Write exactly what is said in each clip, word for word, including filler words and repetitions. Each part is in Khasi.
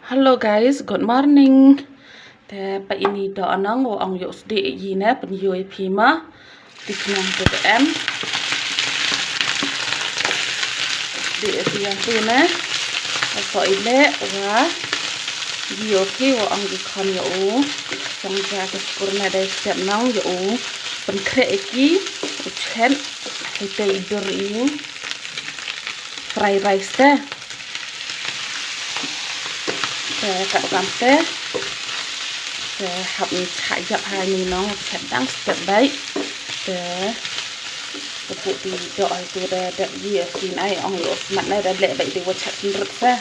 Hello guys, good morning. Te pat ini doh nang wa ong yoh sdih yi ne pynyoh phi ma. Ti khnang tu em. Sdih phi yang tu ne. Wa to ile wa yoh phi wa ong yi khon yoh u. Sang ja te skur ne dai step nang yoh u. Pynkhreh ki u chet. Hai te i dur i. Fried rice te. Te kat tam te. Te hap ni chah yak ha ni nong chet dang step bai. Te te pu ti doh ai tu da da yi a sin ai ong lo smat nai da leh bai ti wa chet sin rut sa.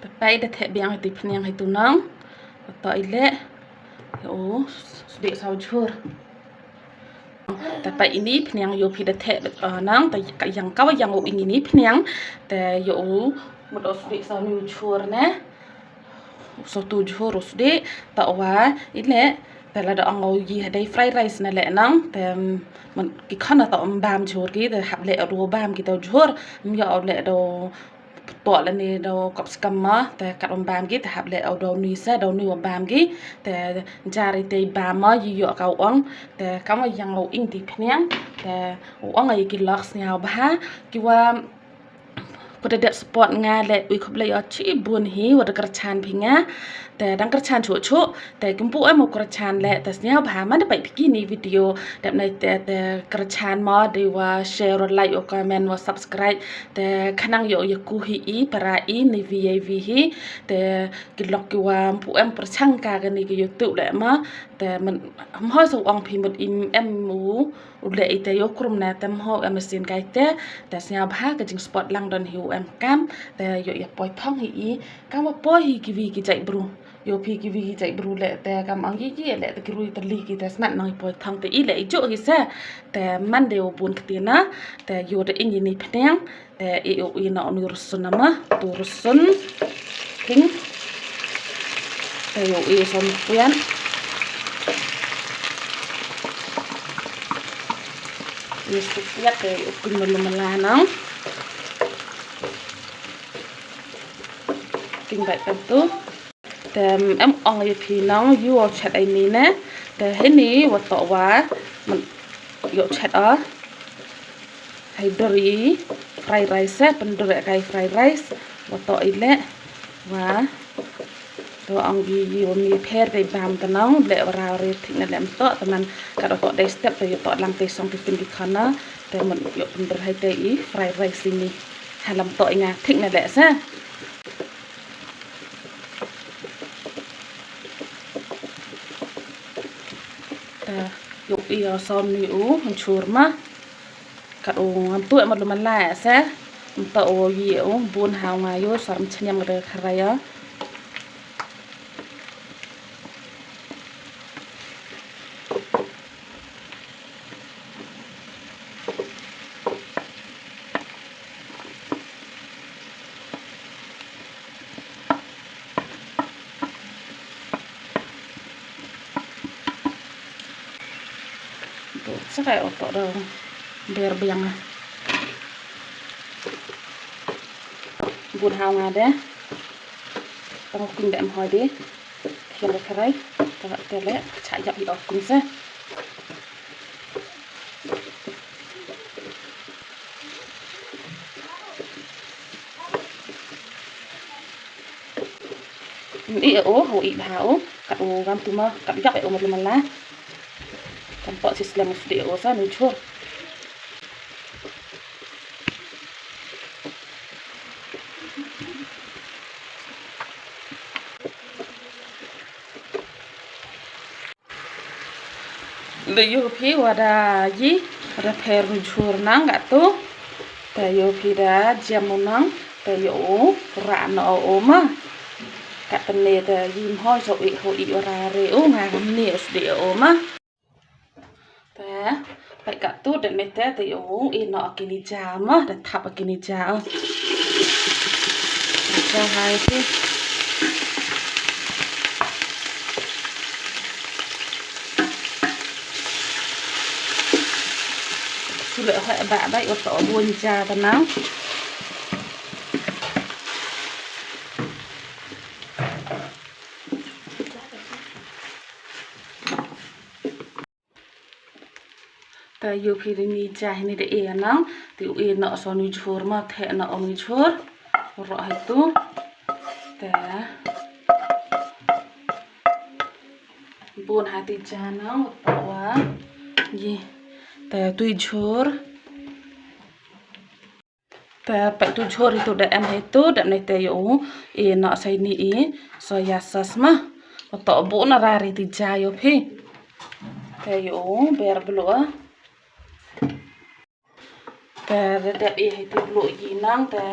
Te peit da theh biang ha ti phniang ha tu nang. Wa to ile. Yoh u sdih saw jhur. Te peit ini phniang yoh phi da theh, eh, nang, te ka yang ka wa yang u ing ini phniang. Te yoh u mut u sdih saw ni u jhur ne. Saw tu jhur u sdih, te wa ile, te lada ong u yi ha dei fried rice ne leh nang, te, mm, ki khon na to ym bam jhur ki, te hap leh u bam ki to jhur, ym yoh u leh do pto lane do kop skam ma, te kat ym bam ki, te hap leh u do nui sa, do nui wa bam ki, te jar i te bam ma, yi yoh ka u ong, te kam wa yang u ing ti phniang, te u ong ai ki lok sniaw bha, ki wa Ko da dep support nga leh, ui khublei o chi bun hi, wa da kyrchan phi nga. Te dang kyrchan chuh chuh, te kim pu em u kyrchan leh, te sniaw bha man da peit phi kini video, dep nai te, te kyrchan mo, dei wa share, wa like, wa comment, wa subscribe, te khnang yoh ya ku hi i, para i, ni vi ai vi hi, te ki lok ki wa pu em pyrchang ka kani ki YouTube leh ma, te man, hoi sa ong phi mut im em u, U leh ite yoh krum na te mho em sin kai te, te sniaw bha ka jing support lang don hi u em kam, te yoh ya poi thong hi i, kam wa poi hi ki wi ki jait bru. Yoh phi ki wi ki jait bru leh te kam ang yi yi leh te ki rui te li ki te smat nang i poi thong te i leh i juh hi se, te man de u bun kti na, te yoh te ing i ni phniang, Te i u i na u ni rusun nama, tu rusun. King. Te i u i son pian. I su piat te i u king malu mala nang. King bai kan tu. Te em ong ïa phi nang ïa u chet ai ni ne. Te hini wa to wa man ïa u chet a. Hai dori fried rice eh, pyndur ïa kai fried rice. Wa to i le wa to ong gi ïa u mi pher te bam te nang le wa ra re thik ne lem to te man ka to dei step te ïa to lang te song te pyn di khana te man ïa pyndur hai te i fried rice ini. Halam to i nga thik ne le sa. Ta ïoh i o son ni u nchur ma. Kat u ngam tu ma lu ma la se. Nta u yi u bun ha nga ïoh sar mchniam de kharaya. Sa kai oto do der biang ah. Bun hau nga de. Tang king de em hoi de. Khian de kharai. Tang tele cha yak i ok kum se. I o ho i bha o kat u gam tu ma kat yak o ma tu ma la. Kan pot si slem u sdi o sa nu chur. Leh ïoh phi wa da yi wa da pher nu jhur nang ka tu. Te ïoh phi da jem u nang te ïoh u ra no o ma. Ka te ne te yi mhoi so i ho i wa ra re u nga kam ne u sdi o ma. Te peit katto, dep mynta te ïoh ïehnoh kine ja mo, da thap kine ja. Ja hai te. Shu leh heh ba ba ïoh to bun ja te nang. Te ïoh phi ri ni ja hi ni da e nang, te u e noh sa ni jhur ma, the noh ni jhur. Roh hi tu. Te bun ha ti ja nang, wa. Ye. Te tu jhur. Te peit tu jhur hi tu da em hi tu, da nai te ïoh u e noh sa ni i soya sauce ma. Wa to bu na ra ri ti ja ïoh phi. Te ïoh u ber bluh. Te da dep e hi tu bluh yi nang te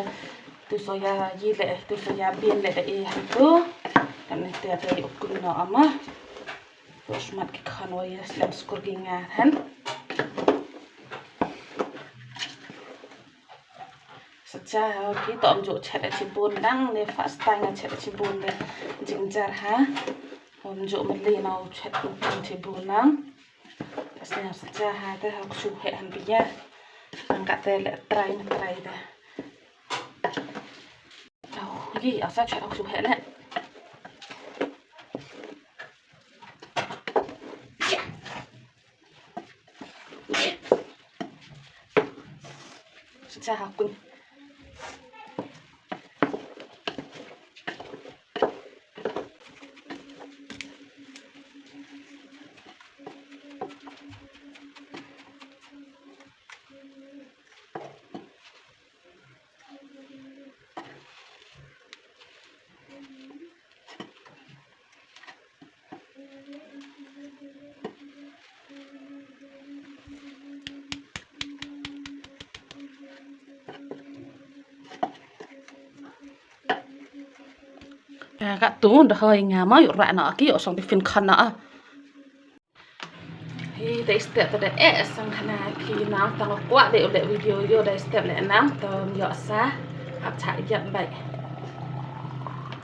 tu soya yi le tu soya bean le da e hi tu. Da nai te te ïoh u kun noh ma. Ïoh smat ki khon wa ïa slem skur ki nga than. Sa ja ha ki to ym ju chet shibun dang ne first time nga chet shibun de jingjynjar ha. Ym ju mali na u chet u pang shibun dang. Sa ja ha te ha ku shu heh han pia. Nang ka te le try ma try de. Au, yi, au sa chet ha ku shu heh le. Sa ja ha kun. Ka tu da hoi nga ma ïoh rah na ki ïoh song tiffin khan na. Hi dei step da eh sang khana ki nang tang kwah dei u leh video ïoh dei step leh nang tang ïoh sa hap cha ïap bai.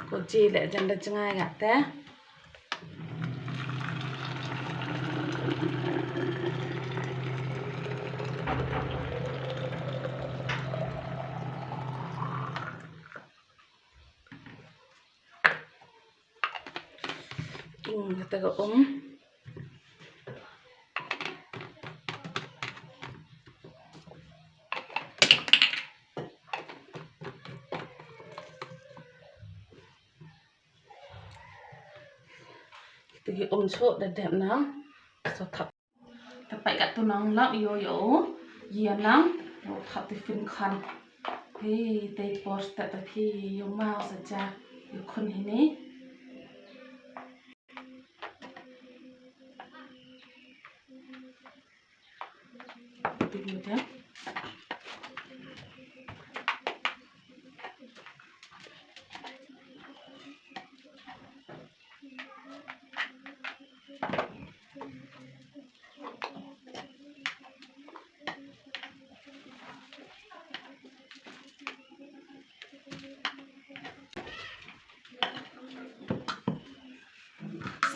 Ko ji leh jan da jngai ga te. Ing kata ka um. Kita ki um suk da dep nang. So thap. Te peit katto nang lap ïoh ïoh. Ïa nang. Ïoh thap tiffin khan. Hi, te por step te phi ïoh mau sa ja. Ïoh khun hi ni.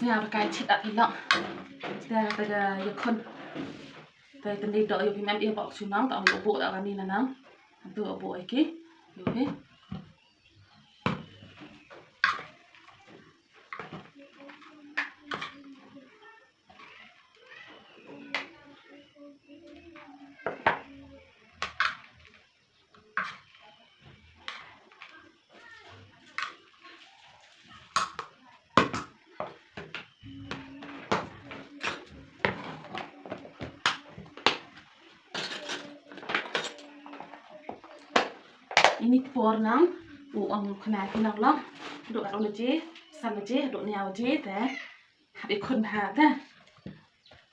Sñiaw da kai chit at ilok. Te te ka yakhun. Te te ni dok yu phi mem i bok sunang ta ong yu bok da kani nanang. Tu bok iki. Yu phi. Ini por nang u ong khna ki nang long. Duk aro na je, san na je, duk niaw je te. Hap i khun ha te.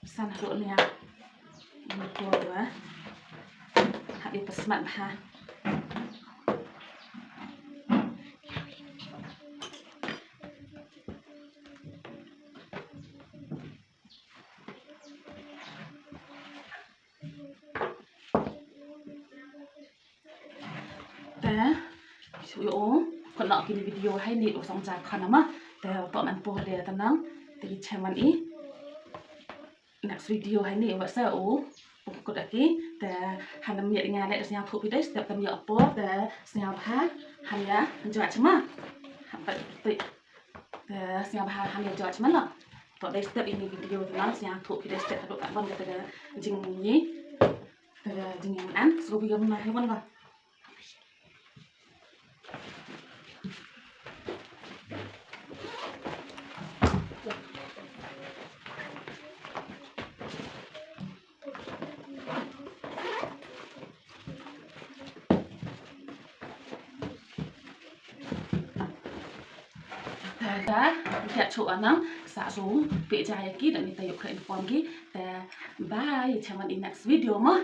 San ha duk niaw. Ini por wa. Hap i pasmat ha. Te shu ïoh u kut noh kine video ha ine u song ja khon ma. Te u toh man por de te nang te i chem wan i next video ha ine wat sa u u kut aki. Te hanam ïa nga leh sñiaw thuh phi dei step tam ïa por te sñiaw bha. Ham ïa judge ma. Ham pat te sñiaw bha ham ïa judge ma la. To dei step ine video te nang sñiaw thuh phi dei step haduh katwon ka te ka jingïeit te ka jingïeit an. So bi gam na hai wan ka. Te da ïa chu anang sa su pe ja ïa ki da ni te ïoh kren pom ki. Te bye, chem wan i next video ma.